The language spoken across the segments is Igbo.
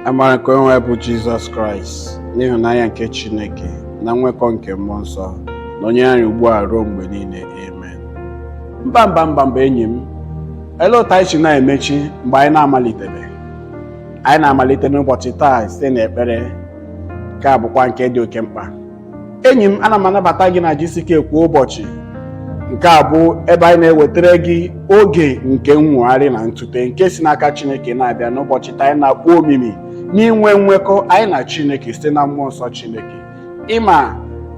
Amara nke Onyenwe anyị bụ Jizọs Kraịst, n'ịhụnanya nke Chineke na nnwekọ nke Mmụọ Nsọ nọnyere anyị ugbu a ruo mgbe niile. Amen. Mba, mba, mba, mba. Enyi m, elee otu anyị si na-emechi mgbe anyị na-amalitebeghị? Anyị na-amalite n'ụbọchị taa site n'ekpere, nke a bụkwa nke dị oke mkpa. Enyi m, ana m anabata gị na GCK kwa ụbọchị. Nke a bụ ebe anyị na-ewetara gị oge nke nnwogharị na ntute nke si n'aka Chineke na-abịa. N'ụbọchị taa, anyị na-akpọ omimi n'inwe nwekọ anyị na Chineke site na Mmụọ Nsọ Chineke. Ịma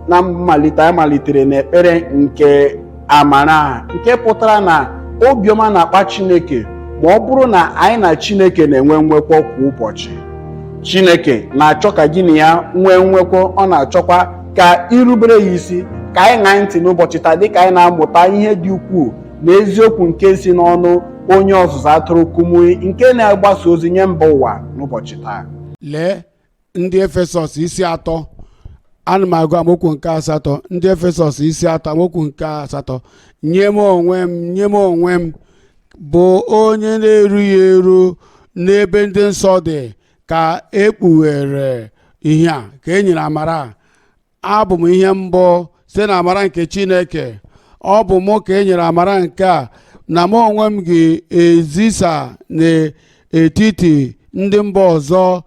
na mmalite, anyị malitere n'ekpere nke amara, nke pụtara na obiọma na-akpa Chineke ma ọ bụrụ na anyị na Chineke na-enwe nwekọ kwa ụbọchị. Chineke na-achọ ka gị na ya nwee nwekọ, ọ na-achọkwa ka irubere ya isi. Ka anyị ṅaa ntị n'ụbọchị taa dịka anyị na-amụta ihe dị ukwuu na eziokwu nke si n'ọnụ onye ọzụzụ atụrụ Kumuyi, nke na-agbasa ozi nye mba ụwa n'ụbọchị taa. Lee Ndị Efesọs isi 3, ana m agụ amaokwu nke 8. Ndị Efesọs isi 3, amaokwu nke 8: "Nye m onwe m, nye m onwe m bụ onye na-erughị eru n'ebe ndị nsọ dị, ka e kpughere ihe a, ka e nyere amara a. Abụ m ihe mbụ site na amara nke Chineke. Ọ bụ mụ ka e nyere amara nke a, na mụ onwe m ga-ezisa n'etiti ndị mba ọzọ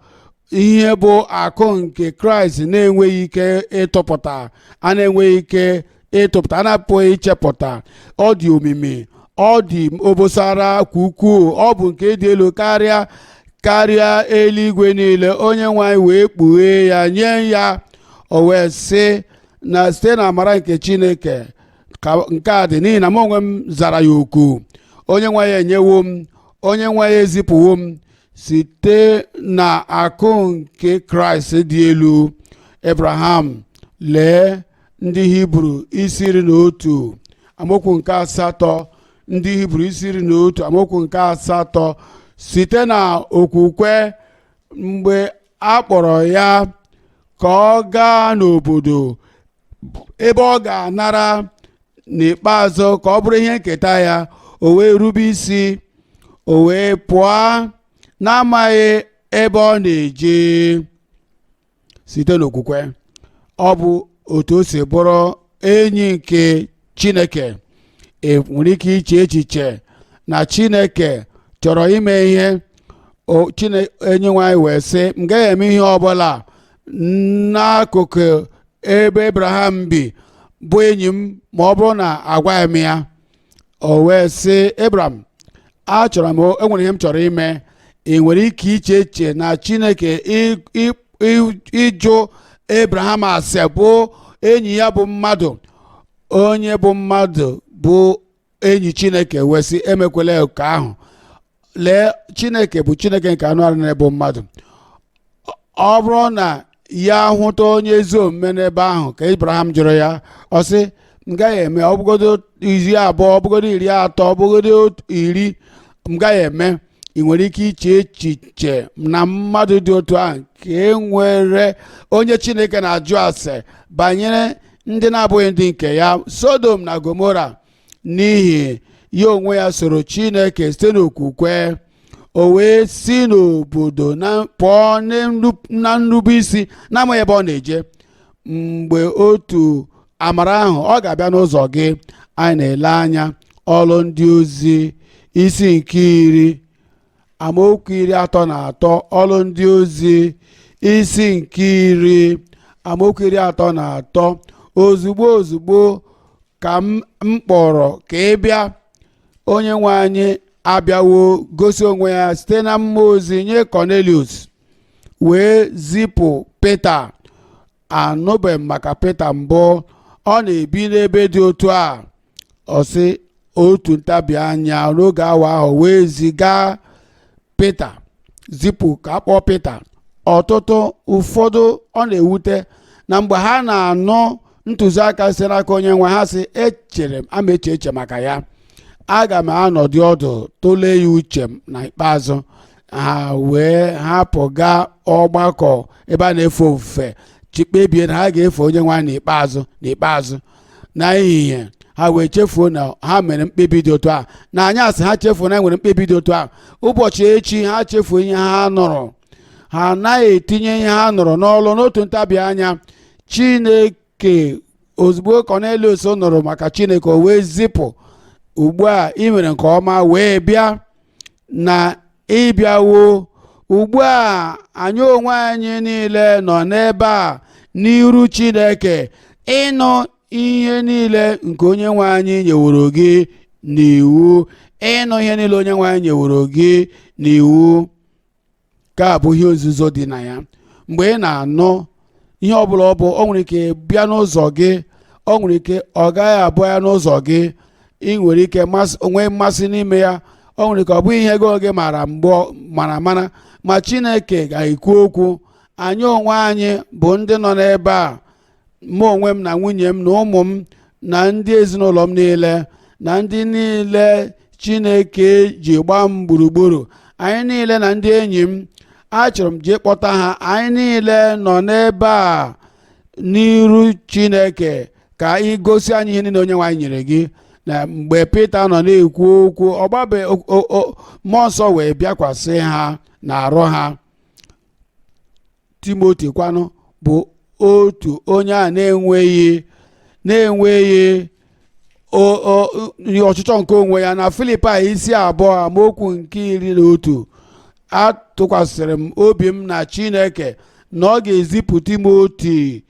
ihe bụ akụ nke Kraịst na-enweghị ike ịtụpụta, a na-enweghị ike ịtụpụta, a na-apụghị ichepụta. Ọ dị omimi, ọ dị obosara kwa ukwuu, ọ bụ nke dị elu karịa karịa eluigwe niile. Onye nwe anyị wee kpughee ya nye ya." O wee sị na site na amara nke Chineke ka nke a dị, n'ihi na m onwe m zara ya oku. Onye nwe ya enyewo m, onye nwe ya ezipụwo m site na akụ nke Kraịst dị elu. Abraham, lee Ndị Hibru isi 11, amaokwu nke 8. Ndị Hibru isi 11, amaokwu nke 8: "Site na okwukwe, mgbe a kpọrọ ya ka ọ gaa n'obodo ebe ọ ga-anara n'ikpeazụ ka ọ bụrụ ihe nketa ya, o wee rube isi, o wee pụọ n'amaghị ebe ọ na-eje." Site n'okwukwe, ọ bụ otu o si bụrụ enyi nke Chineke. E nwere ike iche echiche na Chineke chọrọ ime ihe enyi nwanyị wee sị, "M gaghị eme ihe ọbụla n'akụkụ ebe Abraham bi, bụ enyi m, ma ọ bụrụ na agwaghị m ya." O wee sị Abraham, "Achọrọ m, enwere ihe m chọrọ ime." Ị nwere ike iche eche na Chineke ịjụ Abraham ase, bụ enyi ya, bụ mmadụ, onye bụ mmadụ, bụ enyi Chineke, wee sị, "Emekwela nke ahụ"? Lee, Chineke bụ Chineke nke anụ arụ na-ebu mmadụ. Ọ bụrụ na ya hụta onye ezi omume n'ebe ahụ, ka Abraham jụrụ ya, ọ sị, "M gaghị eme. Ọ bụgodo 20, ọ bụgodo 30, ọ bụgodo 10, m gaghị eme." Ị nwere ike iche echiche na mmadụ dị otu ahụ ka e nwere onye Chineke na-ajụ ase banyere ndị na-abụghị ndị nke ya, Sodom na Gomora? N'ihi ya onwe ya soro Chineke site n'okwukwe, o wee si n'obodo na pụọ na nrube isi, na-amaghị ebe ọ na-eje. Mgbe otu amara ahụ ọ ga-abịa n'ụzọ gị, anyị na-ele anya Ọlụ Ndị Ozi isi nke 10, amaokwu 33. Ọlụ Ndị Ozi isi nke 10, amaokwu 33: "Ozugbo ozugbo ka m kpọrọ ka ị bịa." Onye nwe anyị abịawo gosi onwe ya site na mmụọ ozi nye Cornelius, wee zipụ Pita. Anụbeghị m maka Pita mbụ. Ọ na-ebi n'ebe dị otu a. Ọ sị otu ntabi anya n'oge awa ahụ wee ziga Pita, zipụ ka a kpọọ Pita. Ọtụtụ ụfọdụ, ọ na-ewute na mgbe ha na-anụ ntụziaka site n'aka onye nwe ha, sị, "Echere m, ama eche eche maka ya, aga m anọdụ ọdụ tụlee ya uche m." Na ikpeazụ ha wee hapụ gaa ọgbakọ ebe a na-efe ofufe, chi kpebie na ha ga-efe onye nwe anyị n'ikpeazụ. N'ikpeazụ, n'ehihie, ha wee chefuo na ha mere mkpebi dị otu a. Na anyasị, ha chefuo na nwere mkpebi dị otu a. Ụbọchị echi, ha chefuo ihe ha nụrụ. Ha anaghị etinye ihe ha nụrụ n'ọlụ n'otu ntabi anya. Chineke, ozugbo Cornelius nụrụ maka Chineke, o wee zipụ. Ugbu a ị mere nke ọma wee bịa na ịbịawo. Ugbu a anyị onwe anyị niile nọ n'ebe a n'iru Chineke ịnụ ihe niile nke onye nwe anyị nyeworo gị n'iwu, ịnụ ihe niile onye nwe anyị nyeworo gị n'iwu. Ka bụ ihe nzuzo dị na ya. Mgbe ị na-anụ ihe ọbụla ọ bụ, o nwere ike bịa n'ụzọ gị, o nwere ike ọ gaghị abụ ya n'ụzọ gị. Ị nwere ike nwee mmasị n'ime ya, o nwere ike ọ bụghị ihe gị oge mara mgbe mara mara, ma Chineke ga-ekwu okwu. Anyị onwe anyị bụ ndị nọ n'ebe a, mụ onwe m na nwunye m na ụmụ m na ndị ezinụlọ m niile na ndị niile Chineke ji gbaa m gburugburu, anyị niile na ndị enyi m, achọrọ m jee kpọta ha. Anyị niile nọ n'ebe a n'iru Chineke ka ị gosi anyị ihe niile onye nwe anyị nyere gị. Na mgbe Pita nọ na-ekwu okwu, ọgbabe mmụọ nsọ wee bịakwasị ha na arụ ha. Timoti kwanụ bụ otu onye a na-enweghị ọchịchọ nke onwe ya. Na Filipaị isi 2 amaokwu nke 11, atụkwasịrị m obi m na Chineke na ọ ga-ezipụ Timoti,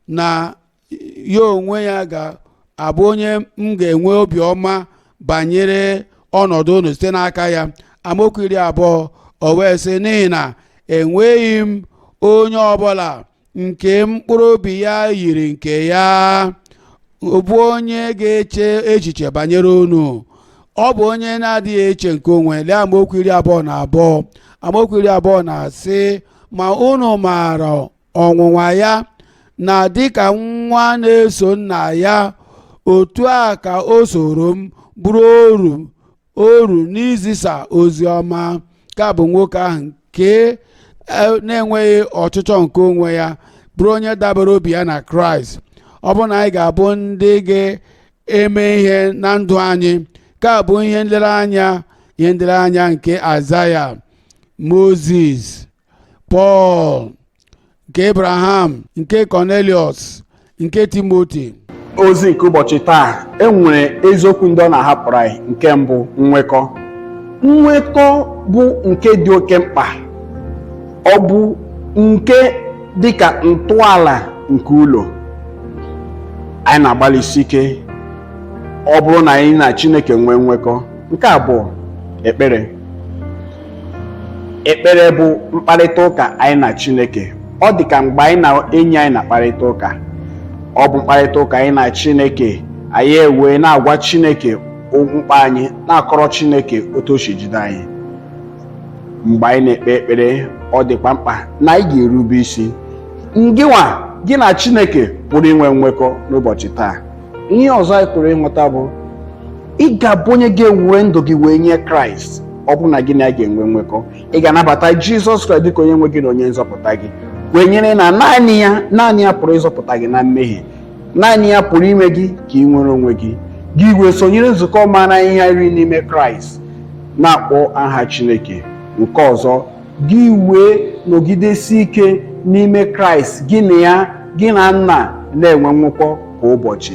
na ya onwe ya ga-abụ onye m ga-enwe obiọma banyere ọnọdụ unu site n'aka ya. Amaokwu 20, o wee sị, n'ihi na enweghị m onye ọbụla nke mkpụrụ obi ya yiri nke ya, bụ onye ga-eche echiche banyere unu. Ọ bụ onye na-adịghị eche nke onwe. Lee amaokwu 22. Amaokwu 20 na-asị, ma unu maara ọnwụnwa ya, na dịka nwa na-eso nna ya, otu a ka o soro m bụrụ oru n'izisa ozi ọma. Ka bụ nwoke ahụ nke na-enweghị ọchịchọ nke onwe ya, bụrụ onye dabere obi ya na Kraịst. Ọ bụrụ na anyị ga-abụ ndị ga-eme ihe na ndụ anyị, ka bụ ihe nlereanya, ihe nlereanya nke Aịzaya, Moses, Pọl, nke Abraham, nke Cornelius, nke Timoti. Ozi nke ụbọchị taa enwere eziokwu ndị ọ na-ahapụrụ anyị. Nke mbụ, nwekọ. Nwekọ bụ nke dị oke mkpa. Ọ bụ nke dịka ntọala nke ụlọ. Anyị na-agbalịsi ike ọ bụrụ na anyị na Chineke nwee nwekọ. Nke abụọ, ekpere. Ekpere bụ mkparịta ụka anyị na Chineke. Ọ dị ka mgbe anyị na enyi anyị na-akparịta ụka. Ọ bụ mkparịta ụka anyị na Chineke. Anyị ewee na-agwa Chineke mkpa anyị, na-akọrọ Chineke otu o si jide anyị. Mgbe anyị na-ekpe ekpere, ọ dịkwa mkpa na anyị ga-erube isi. Ngịnwa gị na Chineke pụrụ inwe nwekọ n'ụbọchị taa. Ihe ọzọ anyị pụrụ ịnweta bụ ị ga-abụ onye ga-ewere ndụ gị wee nye Kraịst. Ọ bụrụ na gị na ya ga-enwe nwekọ, ị ga-anabata Jizọs Kraịst dịka onye nwe gị na onye nzọpụta gị, kwenyere na naanị ya pụrụ ịzọpụta gị na mmehie, naanị ya pụrụ ime gị ka ị nwere onwe gị. Gị wee sonyere nzukọ maara ihe nri n'ime Kraịst, na-akpọ aha Chineke. Nke ọzọ, gị wee nọgidesi ike n'ime Kraịst, gị na ya, gị na nna na-enwe nwekọ kwa ụbọchị.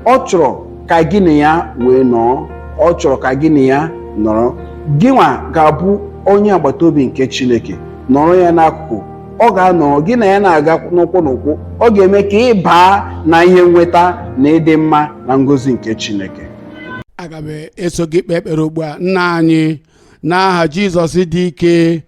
Ọ chọrọ ka gị na ya wee nọọ, ọ chọrọ ka gị na ya nọrọ. Gị nwa ga-abụ onye agbata obi nke Chineke, nọrọ ya n'akụkụ. Ọ ga-anọrọ gị na ya na-aga n'ụkwụ n'ụkwụ. Ọ ga-eme ka ị baa na ihe nweta na ịdị mma na ngọzi nke Chineke. Aga m eso gị kpee ekpere ugbu a. Nna anyị, n'aha Jizọs dị ike,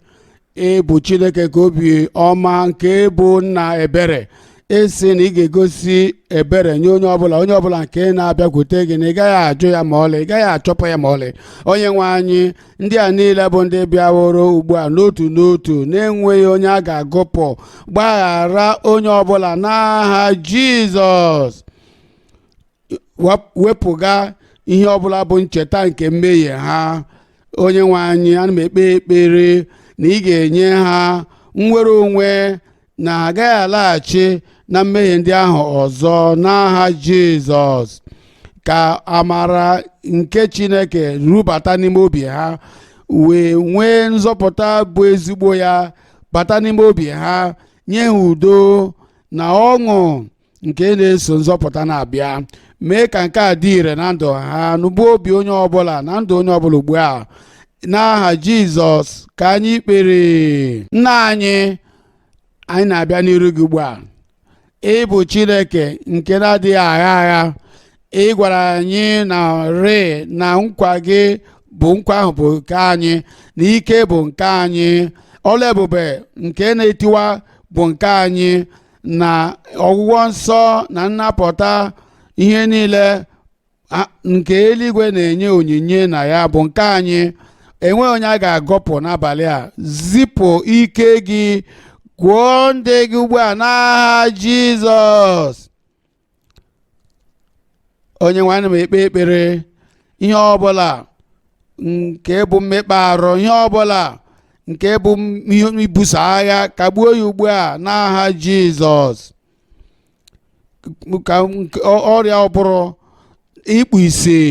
ịbụ Chineke nke obi ọma, nke bụ nna ebere. Esi na ị ga-egosi ebere nye onye ọbụla, onye ọbụla nke na-abịakwute gị, na ị gaghị ajụ ya ma ọlị, ị gaghị achọpụ ya ma ọlị. Onye nwe anyị, ndị a niile bụ ndị bịaworo ugbu a n'otu n'otu, na-enweghị onye a ga-agụpụ, gbaghara onye ọbụla n'aha Jizọs. Wepụga ihe ọbụla bụ ncheta nke mmehie ha. Onye nwe anyị, ana m ekpe ekpere na ị ga-enye ha nnwere onwe, na agaghị alaghachi na mmehie ndị ahụ ọzọ n'aha Jizọs. Ka amara nke Chineke rubata n'ime obi ha, wee nwee nzọpụta bụ ezigbo ya. Bata n'ime obi ha, nye ha udo na ọṅụ nke na-eso nzọpụta na-abịa. Mee ka nke a dị ire na ndụ ha, n'ụba obi onye ọbụla na ndụ onye ọbụla ugbu a. N'aha Jizọs ka anyị kpere. Nna anyị, anyị na-abịa n'iru gị ugbu a. Ị bụ Chineke nke na-adịghị agha agha. Ị gwara anyị na rịị na nkwa gị bụ nkwa ahụ bụ nke anyị, na ike bụ nke anyị, ọla ebube nke na-etiwa bụ nke anyị, na ọgwụgwọ nsọ na nnapụta ihe niile nke eluigwe na-enye onyinye na ya bụ nke anyị. Enweghị onye a ga-agọpụ n'abalị a. Zipụ ike gị, gwọọ ndị gị ugbu a n'aha Jizọs. Onye nwe anyị, m ekpe ekpere, ihe ọbụla nke bụ mmekpa arụ, ihe ọbụla nke bụ ihe ibuso agha, kagbuo ya ugbu a n'aha Jizọs. Ka ọrịa ọbụrụ, ikpu isi,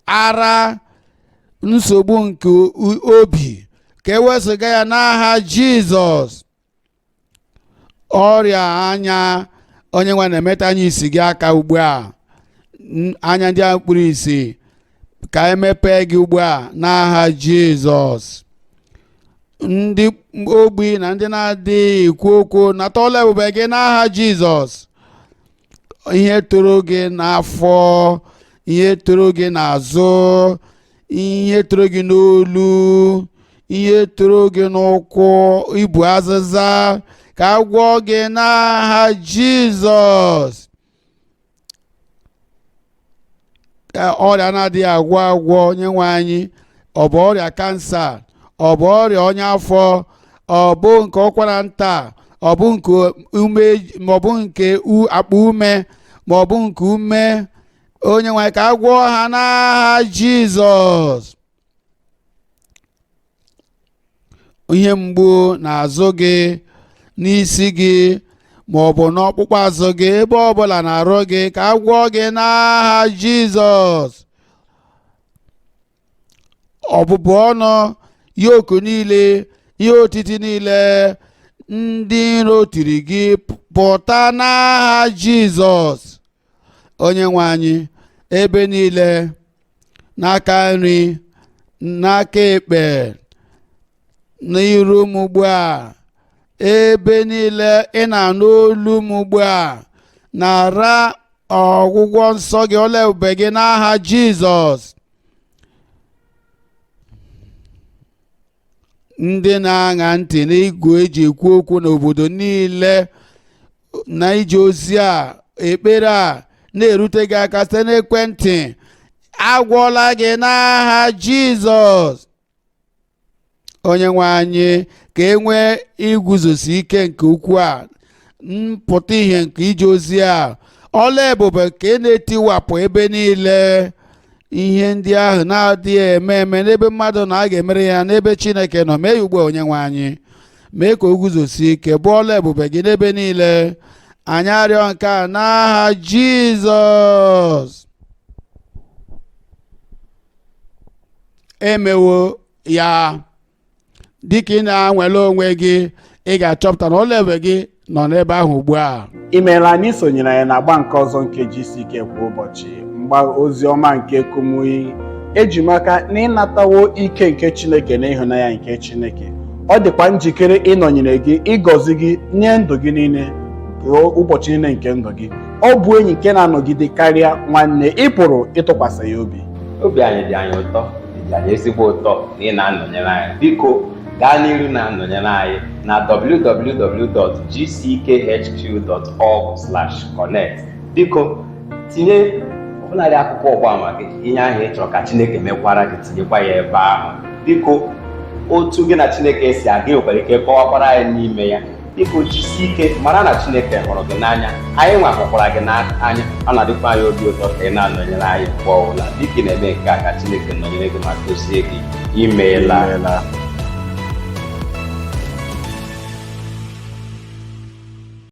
ara, nsogbu nke obi, ka ewezụga ya n'aha Jizọs. Ọrịa anya, onye nwe na-emeta anya isi gị aka ugbu a. Anya ndị ahụ kpuru isi, ka emepee gị ugbu a n'aha Jizọs. Ndị ogbi na ndị na-adịghị ekwu okwu, nata ọla ebube gị n'aha Jizọs. Ihe toro gị n'afọ, ihe toro gị n'azụ, ihe toro gị n'olu, ihe toro gị n'ụkwụ, ibu azịza, ka a gwọọ gị n'aha Jizọs. Ọrịa na-adịghị agwọ agwọ, onye nwe anyị, ọ bụ ọrịa kansa, ọ bụ ọrịa ọnya afọ, ọ bụ nke ụkwara nta, ọ bụ nke ume, ma ọ bụ nke akpa ume, ma ọ bụ nke ume, onye nwe anyị, ka a gwọọ ha n'aha Jizọs. Ihe mgbu n'azụ gị, n'isi gị, ma ọ bụ n'ọkpụkpụ azụ gị, ebe ọ bụla na-arụ gị, ka a gwọọ gị n'aha Jizọs. Ọbụbụ ọnụ, yoku niile, ihe otiti niile ndị iro tiri gị, pụta n'aha Jizọs. Onye nwe anyị, ebe niile, n'aka nri, n'aka ekpe, n'iru m ugbu a, ebe niile ị na-anụ olu m ugbu a, nara ọgwụgwọ nsọ gị, ọla ebube gị n'aha Jizọs. Ndị na-aṅa ntị n'igwe eji ekwu okwu n'obodo niile na ije ozi a, ekpere a na-erute gị aka site n'ekwentị, agwọla gị n'aha Jizọs. Onye nwe anyị, ka e nwee iguzosi ike nke ukwuu a, mpụta ihe nke ije ozi a, ọla ebube nke na-etiwapụ ebe niile, ihe ndị ahụ na-adịghị eme eme n'ebe mmadụ na a ga-emere ya n'ebe Chineke nọ. Mee ya ugbu a, onye nwe anyị, mee ka o guzosie ike, bụ ọla ebube gị n'ebe niile. Anyị arịọ nke a n'aha Jizọs. Emewo ya. Dịka ị na-anwale onwe gị, ị ga-achọpụta na ọla ebube gị nọ n'ebe ahụ ugbu a. Imeela na isonyere anyị na agba nke ọzọ nke GCK kwa ụbọchị, mgba ozi ọma nke Kumuyi. Eji m aka na ịnatawo ike nke Chineke na ịhụnanya nke Chineke. Ọ dịkwa njikere ịnọnyere gị, ịgọzi gị, nye ndụ gị niile, ruo ụbọchị niile nke ndụ gị. Ọ bụ enyi nke na-anọgide karịa nwanne, ị pụrụ ịtụkwasị ya obi. Obi anyị dị anyị ụtọ, dị anyị ezigbo ụtọ na ị na-anọnyere anyị. Biko gaa n'iru na-anọnyere anyị na www.gckhq.org/connect. Biko tinye ọbụladị akụkọ ọgbaama gị, ihe ahụ ị chọrọ ka Chineke mekwara gị, tinyekwa ya ebe ahụ. Biko otu gị na Chineke si aga, ị nwekwara ike kọwakwara anyị n'ime ya. Biko jisie ike, mara na Chineke hụrụ gị n'anya, anyị nwa hụkwara gị n'anya. Ọ na-adịkwa anyị obi ụtọ ka ị na-anọnyere anyị mgbe ọbụla. Dịka ị na-eme nke a, ka Chineke nọnyere gị ma gozie gị. Imeela. Imeela.